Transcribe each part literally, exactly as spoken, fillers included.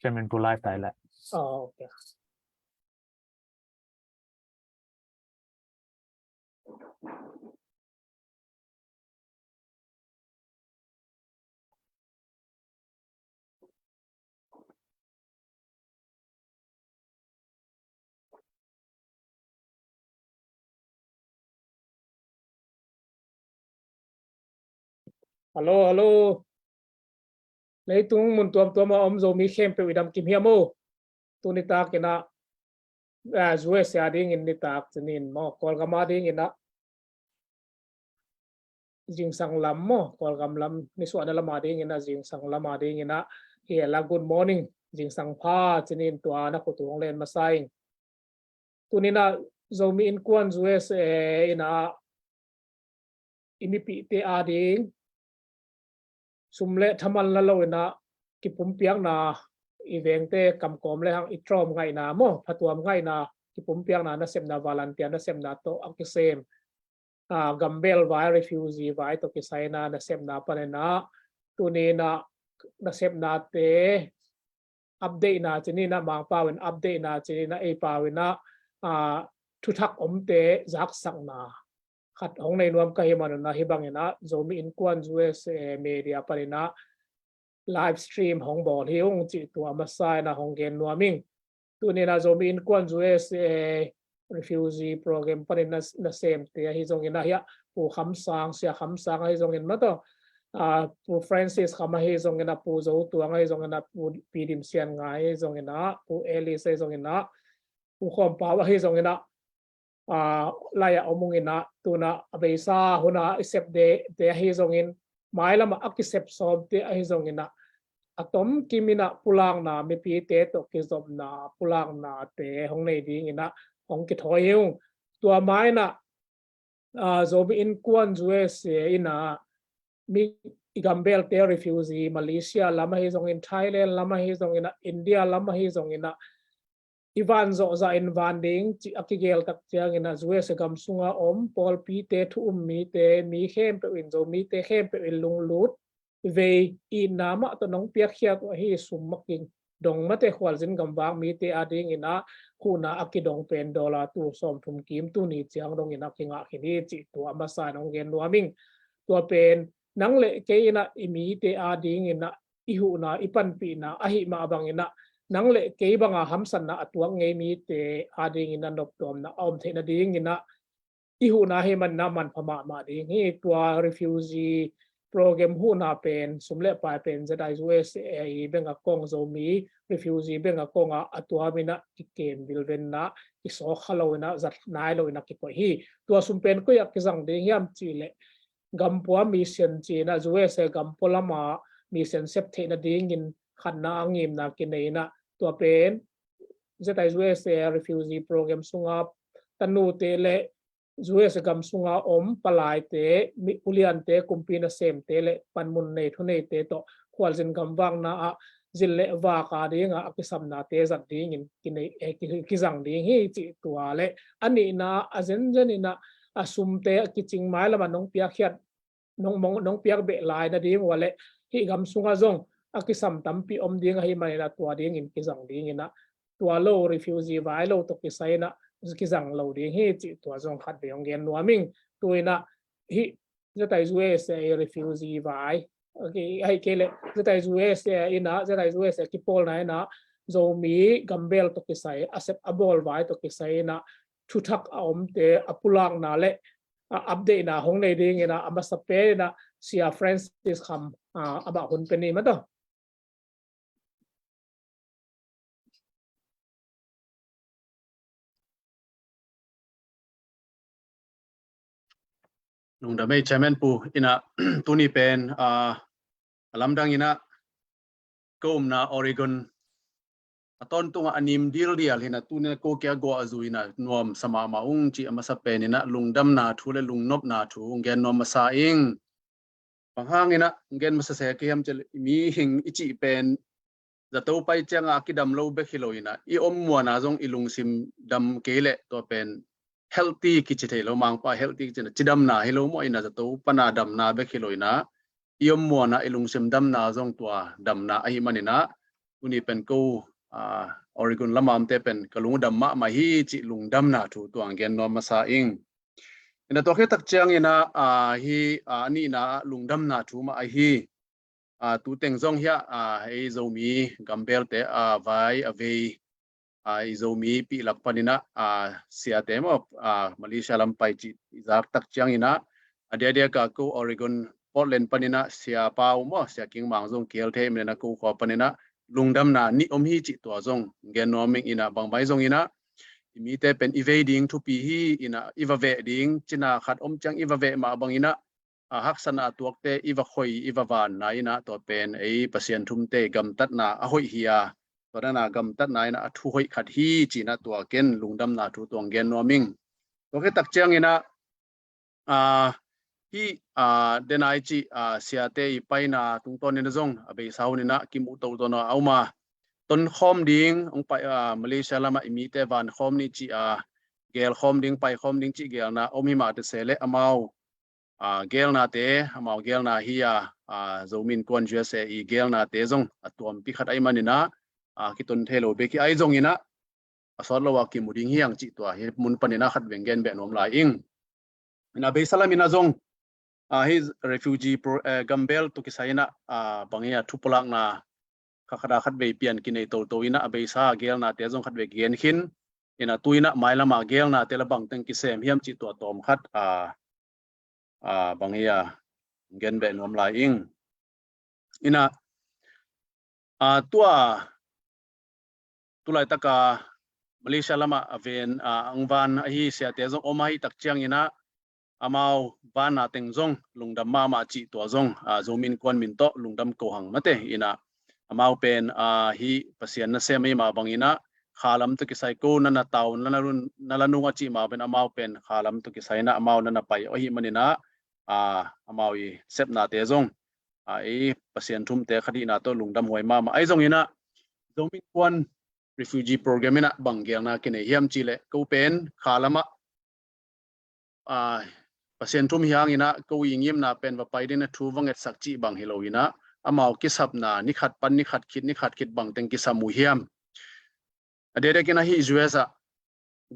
Chairman pu live tai le. Oh, okay. Hello, hello. Leitung mun tuamtuam a om Zomi khempeuh i dam kim hiam o. Tuni tak in ah, ah, U S A dingin nitak cinin maw, Kawlgam a dingin ah zingsang lam maw, Kawlgam lam, nisuahna lam a dingin ah, zingsang lam a dingin ah, hi a la, good morning, zingsang pha cinin tua na khutung len masa ing. Tuni in ah Zomi Innkuan U S A in ah i mipihte a ding sum le thaman la lo in ah kipumpiakna, i vengte kamkawm le hang i tawm ngaihna maw, phatuam ngaihna, kipumpiakna nasepna, volunteer nasepna tawh a kisem, ah, gambel vai, refugee vai tawh kisai in ah nasepna panin ah tuni in ah nasepnate update na cinin ah, Mangpau in update na cinin ah, ei pau in ah, ah, thuthak omte zaksakna khat hong nei nuam ka hih man un ah, hih bangin ah Zomi Innkuan U S A media panin ah live stream hong bawl hi ung cih tua masa in ah hong gen nuam ing. Tuni in ah Zomi Innkuan U S A refugee program panin na, nasemte ahi zongin ah, hi a, Pu Kham Sang, Sia Kham Sang ahi zongin maw, tua, ah, Pu Francis Kham ahi zongin ah, Pu Zo Tuang ahi zongin ah, Pu Pi Dim Sian Ngai ahi zongin ah, Pu Alice ahi zongin ah, Pu Khawm Pau ahi zongin ah, ah, lai a om ung in ah, tu in ah a beisa hun a i septe ahi zongin, mailam a a kisep sawmte ahi zongin ah, a tomkim in ah pulakna, mipite tawh kizopna pulaknate hong nei dingin ah hong kithawi hi ung. Tua ma in ah, ah, Zomi Innkuan U S A in ah mi, i gambelte refugee Malaysia lam ahi zongin, Thailand lam ahi zongin ah, India lam ahi zongin ah, i van zawh zah in van ding cih a kigel tak ciangin ah, U S A gam sunga om pawlpite, thu um mite, mi khempeuh in, Zomite khempeuh in lunglut vei, itna mah tawh nong piakkhiat uh ahi sum makin dong mate, khualzin gamvak mite a dingin ah huhna a kidong pen dollar tul sawmthum kim tuni ciang dongin ah kingah khin hi cih tua masa in hong gen nuam ing. Tua pen nang le kei in ah i mite a dingin ah i huhna, i panpihna ahih mah bangin ah, nang le kei banga hamsatna a tuak ngei mite a dingin ah noptuamna a om theih nadingin ah i huhna ahih manin ah manpha mahmah ding hi. Tua refugee program huhna pen, sum le pai pen, Z I U S A i beng a kong, Zomi refugee beng a kong ah a tuam in ah kikem vilven in ah, kisawk kha lo in ah, zat nai lo in ah kikoih hi. Tua sum pen koi ah kizang ding hiam cih leh, gampua mission ci in ah, U S A gampua lama mission sep theih nadingin khatna a ngimna kinei in ah, tua pen Z I U S A refugee program sunga tanute le U S A gam sunga om palaite, mi uliante, kumpi nasemte le panmun nei thuneite tawh khualzin gamvakna ah zin le vak a dinga a kisamnate zat dingin kinei, eh, ki, kizang ding hi cih tua le, a nihna a zenzen in ah a sumte a kicing, mailam a nong piakkhiat, nong, nong, nong piak beh lai nading uh a le, hih gam sungah zong a kisam tampi om ding ahih manin ah tua dingin kizang dingin ah, tua lo refugee vai lo tawh kisai in ah kizang lo ding hi cih tua zong khat vei hong gen nuam ing. Tu in ah hih Z I U S A refugee vai, okay, ahih kei leh Z I U S A in ah, Z I U S A kipawlna in ah Zomi gambel tawh kisai a sep a bawl vai tawh kisai in ah thuthak a omte a pulakna le a update na hong nei dingin ah a masa pen in ah Sia Francis Kham, ah, amah hun pe ni maw. Lungdam ei Chairman Pu in ah, tuni pen, ah, a lamdang in ah ka umna Oregon a tawntungah a nim dildial hi in ah, tuni in ah ko kia guah a zui in ah nuam sa mahmah ung cih a masa pen in ah lungdamna thu le lungnopna thu hong gen nuam masa ing. Bang hangin ah hong gen masa se ka hiam cih leh, mihing i cih pen zato pai ciangah a kidam lo bek hi lo in ah, i om muana zong i lungsim dam kei leh tua pen healthy kici thei lo, Mangpau healthy kici in ah, cidamna hi lo maw, in ah zato pana damna bek hi lo in ah, i om muana i lungsim damna zong tua damna ahih manin ah, tuni pen ko, ah, Oregon lamah omte pen ka lungdam mahmah hi cih lungdamna thu tuang gen nuam masa ing. Ina tua khit tak ciangin ah, ah, hi, ah, a nihna ah lungdamna thu mah ahi. Ah, tu teng zong hiah, ah, ei Zomi gambelte, ah, vai a vei, ah, i Zomi pi lak panin ah, ah, siate maw, ah, Malaysia lam pai cih i zak tak ciangin ah, a diakdiak a ko Oregon Portland panin ah sia pau maw, sia King Mang zong kihel thei manin ah ko khua panin ah lungdamna nih om hi cih tua zong gen nuam ing. Ina bangmah zongin ah i mite pen i vei ding thupi hi. Ina i va veh ding cina khat om ciang i va veh mah bangin ah, a haksatna a tuakte i va khoi i va vanna in ah tua pen ei Pasian thumte gamtatna a hoih hi a, tua dan a gamtatna in ah a thu hoih khat hi ci-in ah tua ken lungdamna thu tuang gen nuam ing. Tua khit tak ciangin ah, ah, hi, ah, denai cih, ah, siate i paina tungtawnin ah zong a beisa hun in ah kimuh tohtohna a om a, tonkhawm ding hong pai, ah, Malaysia lamah i mite vankhawm ni cih a, gelkhawm ding, paikhawm ding cih gelna om hi mah tese leh amau, ah, gelnate, amau gelna hi a, ah, Zomi Innkuan U S A i gelnate zong a tuampi khat ahi manin ah, ah, kiton thei lo bek hi ahi zongin ah a sawt lo a kimu ding hi hang cih tua hi mun panin ah khat veng gen beh nuam lai ing. Ina beisa lamin ah zong, ah, hi refugee pro-, eh, gambel tawh kisai in ah, ah, bang hi a thu pulakna kha khat a khat vei pian kinei toto in ah a beisa gelnate zong khat vei kigen khin. Ina tu in ah mailam a gelnate la bangteng kisem hiam cih tua tawm khat, ah, ah, bang hi a gen beh nuam lai ing. Ina, ah, tua tulaitak a Malaysia lamah a ven, ah, ang van ahi siate zong om ahi tak ciangin ah amau vanna teng zong lungdam mahmah cih tua zong, ah, Zomi Innkuan min tawh lungdam ko hang mate. Ina amau pen, ah, hi Pasian nasem ahi mah bangin ah khalam tawh kisai ko na na tau na na run na la nung a cih mah pen amau pen khalam tawh kisai in ah amau na na pai ahi manin ah, ah, amau i sepnate zong, ah, ei Pasian thumte khat hihna tawh lungdam huai mahmah ahi zongin ah Zomi Innkuan refugee program in ah bang gelna kinei hiam cih leh ko pen khalam ah, ah, Pasian thum hi hangin ah ko i ngimna pen va pai ding na thu va ngetsak cih bang hi lo in ah amau kisapna ni khat pan ni khat khit ni khat khit bangteng kisam uh hiam. A diakdiak in ah hi U S ah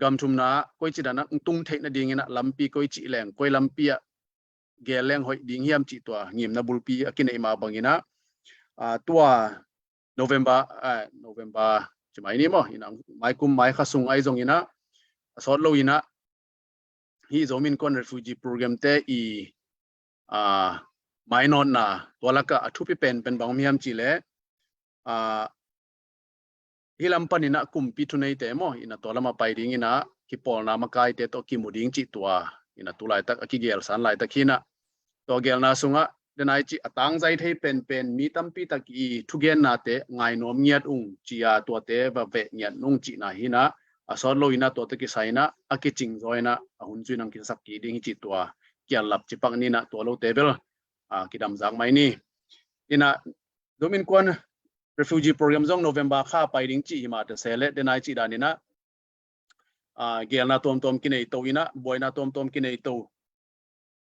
gam thumna ah koi ci dan ah tung theih nadingin ah lampi koi ci leng, koi lampi ah gel leng hoih ding hiam cih tua ngimna bulpi a kineih mah bangin ah, ah, tua November, ah, November ci mai ni maw, ina mai kum mai kha sung ahi zongin ah a sawt lo in ah hi Zomi Innkuan refugee program te i, ah, mainawtna tua lak ah a thupi penpen bang om hiam cih leh, ah, hi lam panin ah kumpi thuneite maw, ina tua lam a pai dingin ah kipawlna makaite tawh kimu ding cih tua ina tulaitak a kigelsan laitak hi in ah tua gelna sungah denai cih a tangzai thei penpen mi tampi tak i thugennate ngainuam ngiat ung ci a tuate va veh ngiat ung cihna hi in ah a sawt lo in ah tua tawh kisai in ah a kicing zaw in ah a hun zui nang kisak kik ding hi cih tua kiallap cipak ni in ah tua lote bel, ah, kidamzak mai ni. Ina Zomi Innkuan refugee program zong November kha pai ding cih hi mah tese leh denai cih dan in ah, ah, gelna tuamtuam kinei to in ah buaina tuamtuam kinei to.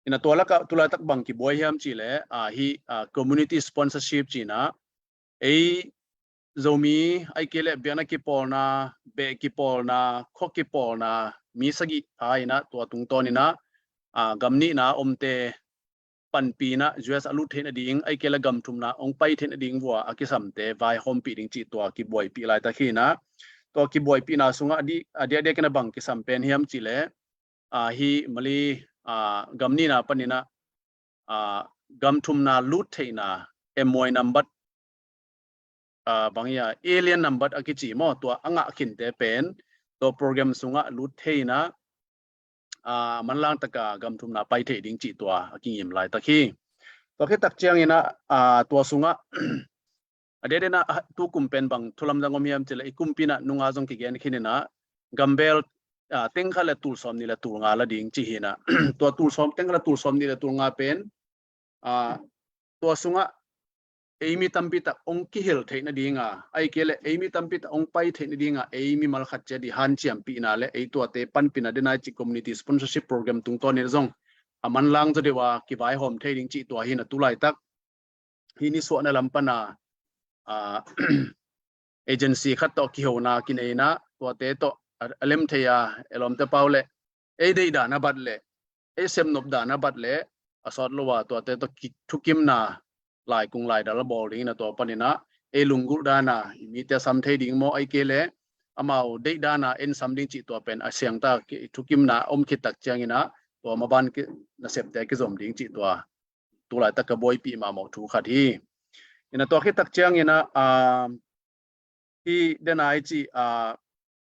Ina tua lak ah tulaitak bang kibuai hiam cih leh, ah, hi, ah, community sponsorship ci in ah ei Zomi ahih kei leh biakna kipawlna, beh kipawlna, khua kipawlna, mi sagih pha in ah tua tungtawn in ah, ah, gam nihna omte panpih in ah U S a lut theih nading ahih kei leh gam thumna hong pai theih nading vua a kisamte vaihawmpih ding cih tua kibuaipih laitak hi in ah tua kibuaipihna sungah a di, a diakdiak in ah bang kisam pen hiam cih leh, ah, hi Malay, ah, gam nihna panin ah, ah, gam thumna lut theihna M Y number, ah, bang hi a alien number a kici maw, tua a ngah khinte pen tua program sungah lut thei in ah, ah, manlang taka gam thumna pai thei ding cih tua a kingim laitak hi. Tua khit tak ciangin ah, ah, tua sungah a diakdiak in ah, ah, tu kum pen bang thu lamdang om hiam cih leh i kumpi in ah nunga zong kigen khin in ah gambel, ah, teng khat le tul sawm nih le tul nga la ding ci hi in ah tua tul sawm, teng khat le tul sawm nih le tul nga pen, ah, tua sungah ei mi tampi tak hong kihel theih nading a, ahih kei leh ei mi tampi tak hong pai theih nading a ei mimal khat ciat i hanciampihna le ei tuate panpihna denai cih community sponsorship program tungtawn in ah zong a manlang zaw deuh a kivaihawm thei ding cih tua hi in ah tulaitak hi ni suahna lam pan a, ah, agency khat tawh kihona kinei inah tuate tawh a, a lem thei a, elawmte pau leh ei deih dan a bat leh ei semnop dan a bat leh a sawt lo a tuate tawh ki, thukimna laikung laidal a bawl ding inah tua paninah ei lunggulh dana i mite a sam thei ding maw, ei kei leh amau deih dana en sam ding cih tua pen a siangta ki, thukimna om khit tak cianginah tua maban ki, nasepte kizom ding cih tua tulaitak ka buaipih mahmah thu khat hi. Inah tua khit tak cianginah a, hi dena i cih a,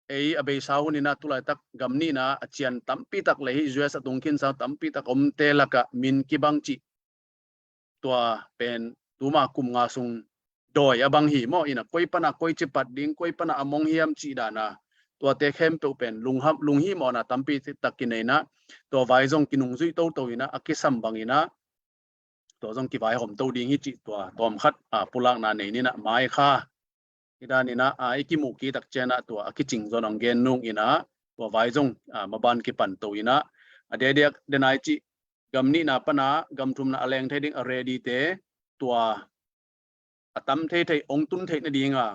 ei a beisa hun inah tulaitak gam nihna a cian tampi tak le hi U S a tungkhin sang tampi tak omte lakah min kibang cih tua pen tuma kum nga sung dawi a bang hi maw, inah koi pana koi ci pat ding, koi pana a mong hiam cih dana tuate khempeuh pen lungham, lunghimawhna tampi tak kinei inah tua vai zong kinungzuih toto inah a kisam bang inah tua zong kivaihawm to ding hi cih tua tawmkhat a, pulakna nei ninah mai kha. Hi daninah a, i kimuh kik tak cianah tua a kicing zon ang gen nung inah tua vai zong a, maban kipan to inah a diakdiak dena i cih gam nihna pana gam thumna a leng thei ding a ready te tua a tam thei thei ong tun theih nadinga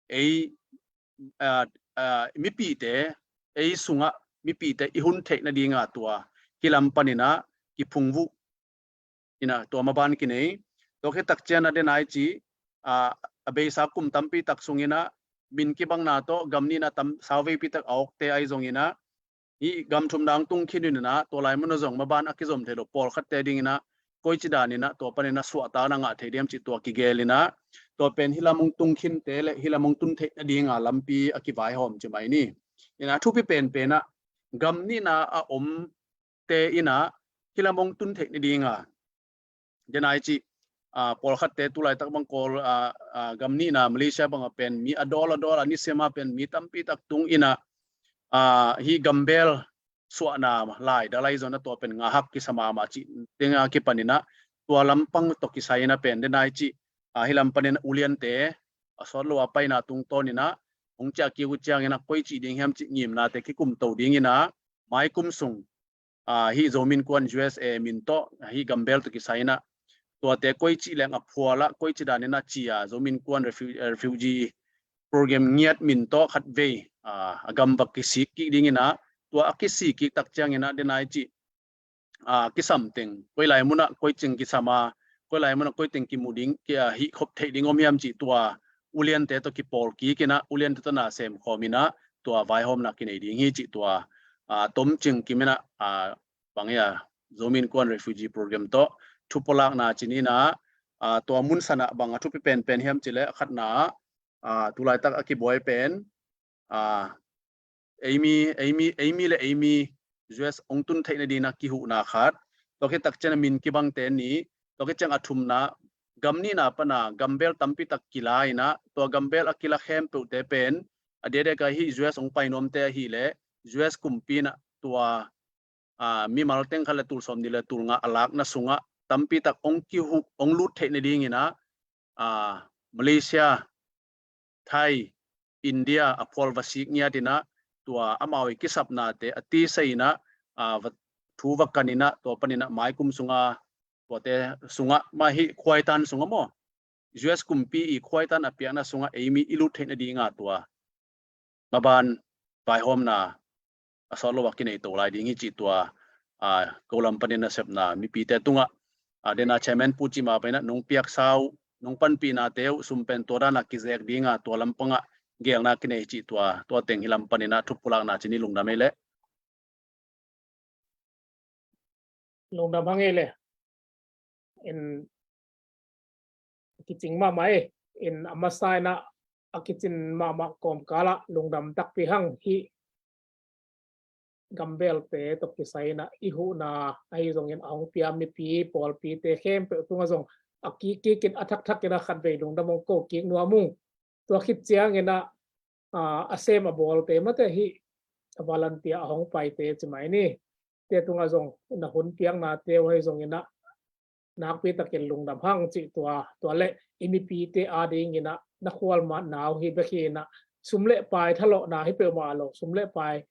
ei a, a, mipite ei sungah mipite i hun theih nadinga tua hi lam paninah kiphungvuh inah tua maban kinei. Tua khit tak cianah dena i cih a, a beisa kum tampi tak sunginah min kibangna tawh gam nihna tam sauveipi tak a awkte ahi zonginah hi gam thumna ang tungkhin inah tua lai munah zong maban a kizom thei lo pawlkhatte dinginah koici daninah tua paninah suahtakna ngah thei diam cih tua kigel inah tua pen hi lam ong tungkhinte le hi lam ong tun theih nadinga lampi a kivaihawm ci mai ni. Inah thupi penpenah gam nihna a om te inah hi lam ong tun theih nadinga dena i cih a, pawlkhatte tulaitak bang Kawl a, a, gam nihna Malaysia banga pen mi a dawl a dawl a nisema pen mi tampi tak tung inah a, hi gambel suahna laidal ahi zonah tua pen ngahak kisa mahmah cih dinga kipaninah tua lampang tawh kisai inah pen dena i cih a, hi lam panin uliante a sawt lo a paina tungtawn inah hong ciah kik uh cianginah koi cih ding hiam cih ngimnate kikum to dinginah mai kum sung a, hi Zomi Innkuan U S A min tawh hi gambel tawh kisai inah tuate koi cih leng a phualah koi cih daninah ci a Zomi Innkuan refu, refugee program ngiat min tawh khatvei a, a gam va kisik kik dinginah tua a kisik kik tak cianginah dena i cih a, kisam teng koi lai munah koi cing kisam a koi lai munah koi teng kimu ding ki a, hih khop theih ding om hiam cih tua uliante tawh kipawl kik inah uliante tawh na sem khawm inah tua vaihawmna kinei ding hi cih tua a, tom cing kim inah a, bang hi a Zomi Innkuan refugee program tawh thupulakna ci ninah a, tua mun sanah bang a thupi penpen hiam cih leh a khatna a, tulaitak a kibuai pen a, eimi eimi eimi le eimi U S ong tun theih nadinah kihuhna khat tua khit tak cianah min kibangte ni tua khit ciang a thumna gam nihna pana gambel tampi tak kila inah tua gambel a kila khempeuhte pen a diakdiak a hi U S ong painuamte ahileh U S kumpi inah tua a, mimal teng khat le tul sawm nih le tul nga a lakna sungah tampi tak ong kihuh ong lut theih nadinginah a, Malaysia, Thai, India a phual va sik ngiat inah tua amau i kisapnate a tisei inah a, va, thu va kan inah tua paninah mai kum sunga tuate sungah mah hi khuaitan sungah maw U S kumpi i khuaitan a piakna sungah eimi i lut theih nadinga tua maban vaihawmna a sawt lo a kinei to lai ding hi cih tua a, ko lam panin nasepna mipite tungah a, dena chairman pu cima paina nong piaksa uh nong panpihnate uh sum pen tua dana kizek dinga tua lampangah gelna kinei cih tua tua teng hi lam panina thupulakna ci ni lungdam ei leh. Lungdam hang ei leh. In kicing mahmah ei. In a masa inah a kicin mahmah kawmkalah lungdam takpi hang hi. Gambelte tawh kisai inah i huhna ahi zongin a hong pia mipi pawlpite khempeuh tungah zong a kik kikin a thakthak inah khatvei lungdam hong ko kik nuam ung. Tua khit cianginah a, a sem a bawlte mate hi a volunteer a hong paite ci mai ni. Te tungah zong na hun piaknate uh ahi zonginah nakpi takin lungdam hang cih tua tua le i mipite adinginah na khualmatna uh hi bek hi inah sum le pai thalawhna hi peuhmah lo sum le pai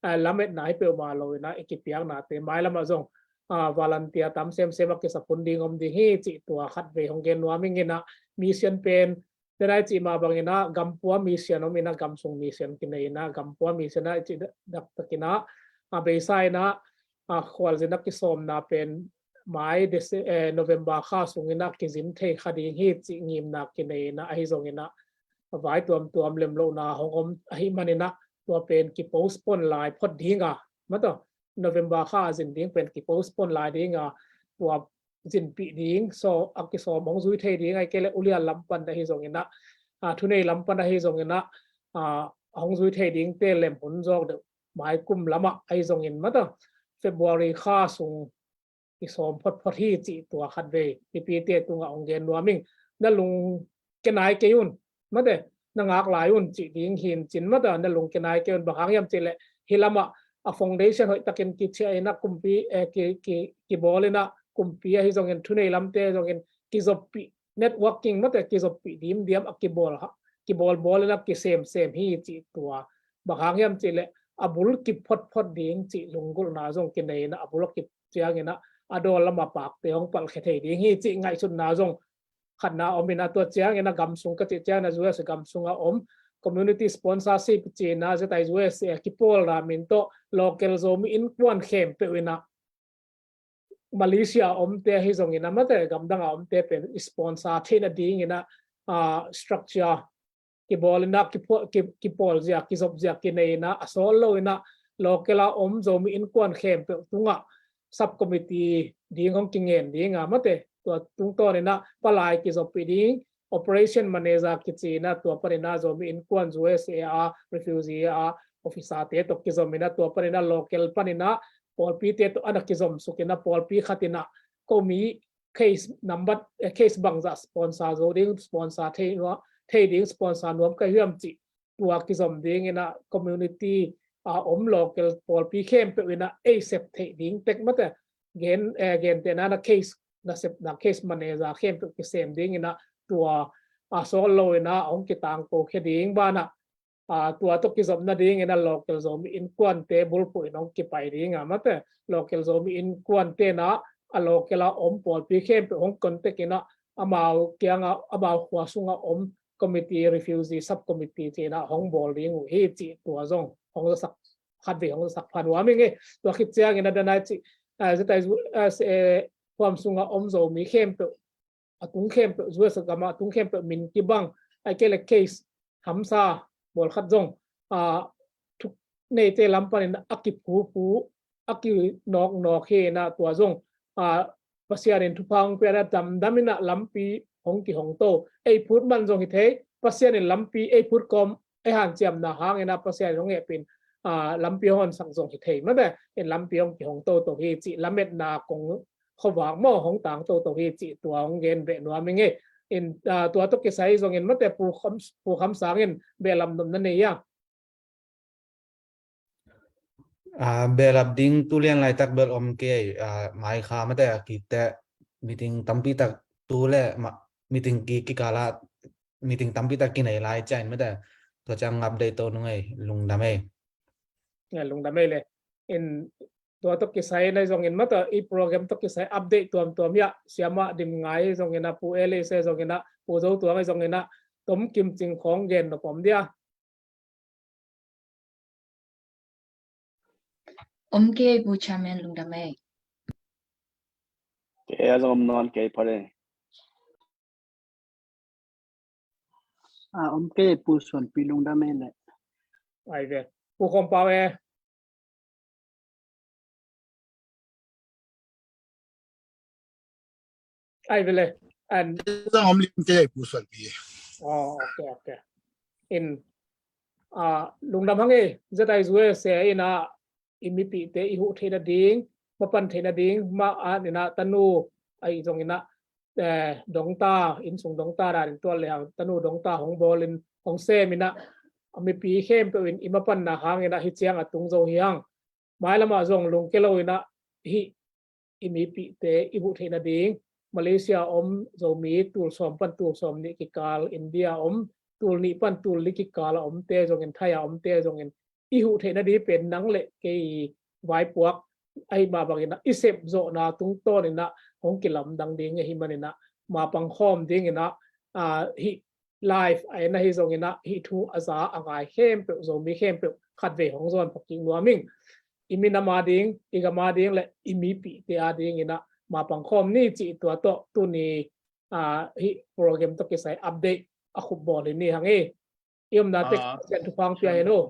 a, lametna hi peuhmah lo inah i kipiaknate mailamah zong a, volunteer tam semsem a kisap hun ding om ding hi cih tua khatvei hong gen nuam inginah mission pen Denai cih mah bangin ah gampua mission om in ah, gamsung mission kinei in ah, gampua mission ah i cih dak, daktakin ah, a beisa in ah, a khualzin a kisawmna pen mai Dece-, eh, November kha sungin ah kizin thei kha ding hi cih ngimna kinei in ah, ahi zongin ah vai tuamtuam lemlohna hong om ahih manin ah tua pen kipostpone lai phot ding a, mataw, November kha a zin ding pen kipostpone lai ding a, tua zinpih ding, so a kisawm hong zui thei ding, ahih kei leh ulian lam pan ahi zongin ah, a thunei lam pan ahi zongin ah, a hong zui thei dingte lem hun zawk deuh mai kum lamah ahi zongin, mataw, February kha sung kisawm photphot hi cih tua khatvei mipite tungah hong gen nuam ing. Na lung kia nai kei un, mate, na ngak lai un cih ding hi in cin, mataw, na lung kia nai kei un. Bang hang hiam cih leh hih lamah a foundation hoih takin kichia in ah kumpi, eh, ki, ki, kibawl in ah kumpi ahi zongin thunei lamte zongin kizoppih, networking, mate, kizoppih dimdiam a kibawl ha, kibawlbawl in ah kisemsem hi cih tua. Bang hang hiam cih leh a bul kiphotphot ding cih lunggulhna zong kinei in ah, a bul a kip ciangin ah a dawl lam a pakte hong palhkhia thei ding hi cih ngaihsutna zong khatna om in ah, tua ciangin ah gamsung ka cih ciangin ah U S gamsung a om community sponsorship ci in ah Z I U S A kipawlna min tawh local Zomi Innkuan khempeuh in ah Malaysia a omte ahi zongin ah, mate, gamdang a omte pen sponsor theihna dingin ah, ah, structure kibawl in ah, kipawl, ki, kipawl zia, kizop zia kinei in ah, a sawt lo in ah local a om Zomi Innkuan khempeuh tungah subcommittee ding hong kingen ding a, mate, tua tungtawn in ah palai kizoppih ding, operation manager kici in ah, tua panin ah Zomi Innkuan U S A a refugee a officer te tawh kizom in ah, tua panin ah local panin ah pawlpite tawh a na kizom suk in ah, pawlpi khat in ah komi case number, eh, case bangzah sponsor zo ding, sponsor thei nuam, thei ding, sponsor nuam ka hiam cih tua kizom ding in ah community a om local pawlpi khempeuh in ah ei sep theih ding tek, mate, gen, eh, gentehna in ah case nasepna, case manager khempeuh kisem ding in ah tua a sawt lo in ah hong kitangko khia ding banah, ah, tua tawh kizopna dingin ah local Zomi Innkuante bulphuh in hong kipai ding a, mate, local Zomi Innkuante in ah a local a om pawlpi khempeuh hong contact in ah amau kiangah, amau khua sungah om committee, refugee subcommittee ci in ah hong bawl ding uh hi cih tua zong hong zasak, khatvei hong zasak pha nuam ing e. Tua khit ciangin ah denai cih, ah, Z I U S A khuam sungah om Zomi khempeuh, a tung khempeuh, U S gamah a tung khempeuh min kibang, ahih kei leh case hamsa, bawl khat zong, ah, thuk neite lam panin a kiphuphu, a kinawknawk hi in ah, tua zong, ah, Pasian in thupha hong pia in ah damdam in ah lampi hong kihong to. Ei phut man zong hi thei, Pasian in lampi ei phut kawm, ei hanciamna hangin ah Pasian in hong hehpih in, ah, lampi hong honsak zong hi thei, mate, in lampi hong kihong toto hi cih lametna kong khuavak maw hong tang toto hi cih tua hong gen beh nuam ing e. In, ah, tua tawh kisai zongin, mate, Pu Kham, Pu Kham Sang in behlap nopna nei a? Ah, behlap ding tu lian laitak bel om kei, ah, mai kha, mate, a kite meeting tampi tak tu le ma, meeting ki, kikala meeting tampi tak kinei lai ciang, mate, tua ciang update to nung ei, lungdam ei. Nga, lungdam ei le. In tua tawh kisai nai zongin, mate, i program tawh kisai update tuamtuam hiah, Siama Dim Ngai zongin ah, Pu L S A zongin ah, Pu Zo Tuang zongin ah, tom kim cing khong gen nop om dia? Om kei, Pu Chairman, lungdam ei. Kei a zong om nawn kei, pha ei. A om kei, Pu Suanpi, lungdam ei le. Ai ve. Pu Khawm Pau e. Ai ve le. And zong om lim kei, Pu Suanpi. Oh, okay, okay. In, ah, lungdam hang e, Z I U S A in ah, i mipihte i huh theihna ding, mapan theihna ding, ma a nina tanu, ahi zongin ah, eh, dongta, innsung dongta dan in tual le hang, tanu dongta hong bawl in, hong sem in ah, a mipi khempeuh in i mapanna hangin ah hih ciang a tung zo hi hang. Mailam ah zong lungke lo in ah, hih i mipihte i huh theihna ding, Malaysia om Zomi tul sawm pan tul sawm nih kikal, India om tul nih pan tul li kikal a omte zongin, Thai a omte zongin, i huh theihna ding pen nang le kei vaipuak ahi mah bangin ah, i sepzawhna tungtawn in ah hong kilamdang ding ahih manin ah, mapang khawm dingin ah, ah, hih live a en ahi zongin ah hih thu a za a ngai khempeuh, Zomi khempeuh khatvei hong zawn pha kik nuam ing. I minam a ding, i gam a ding le i mipihte a dingin ah mapang khawm ni cih tua tawh tuni, ah, hih program tawh kisai update a khup bawl hi ni hang e. I omna tek, ah, Pasian thupha pia hen aw.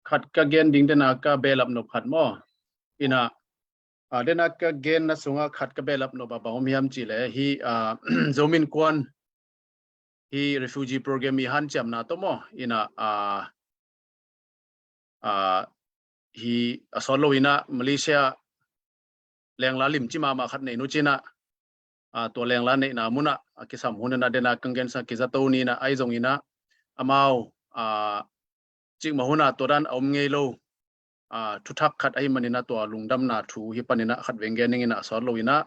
Khat ka gen ding, dena ka behlap nop khat maw. Ina, ah, dena ka genna sungah khat ka behlap nop a bang om hiam cih leh, hih, ah, Zomi Innkuan, hih refugee program i hanciamna tawh maw. Ina, ah, ah, hih a sawt lo ina Malaysia lengla limci mahmah khat nei nu cina, ah, tua lengla neihna munah a kisam hun ina dena ka gensa kizato ni ina ahi zongin ah amau, ah, cikmah hunah tua dan a om ngei lo, ah, thuthak khat ahih manin ah tua lungdamna thu hih panin ah khatvei gen ning ina a sawt lo ina,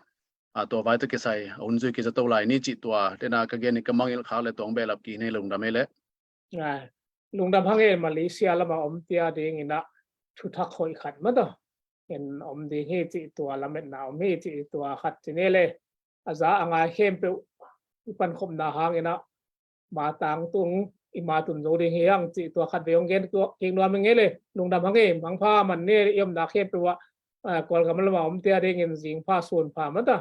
ah, tua vai tawh kisai a hun zui kizato lai ni cih tua dena ka gen ning. Ka mangngilh khak le tua hong behlap kik ni, lungdam hi le. Ah, lungdam hang e. Malaysia lamah omte a dingin ah thuthak hoih khat mah tawh en om ding hi cih tua lametna om hi cih tua khat ci ni le. A za a ngai khempeuh i pankhopna hangin ah ma tangtung i ma tun zo ding hi hang cih tua khatvei hong gen kik nuam ing e le. Lungdam hang e. Mangpha man ni. I omna khempeuh ah, ah, Kawlgam lamah omte a dingin zingpha sunpha mah ta.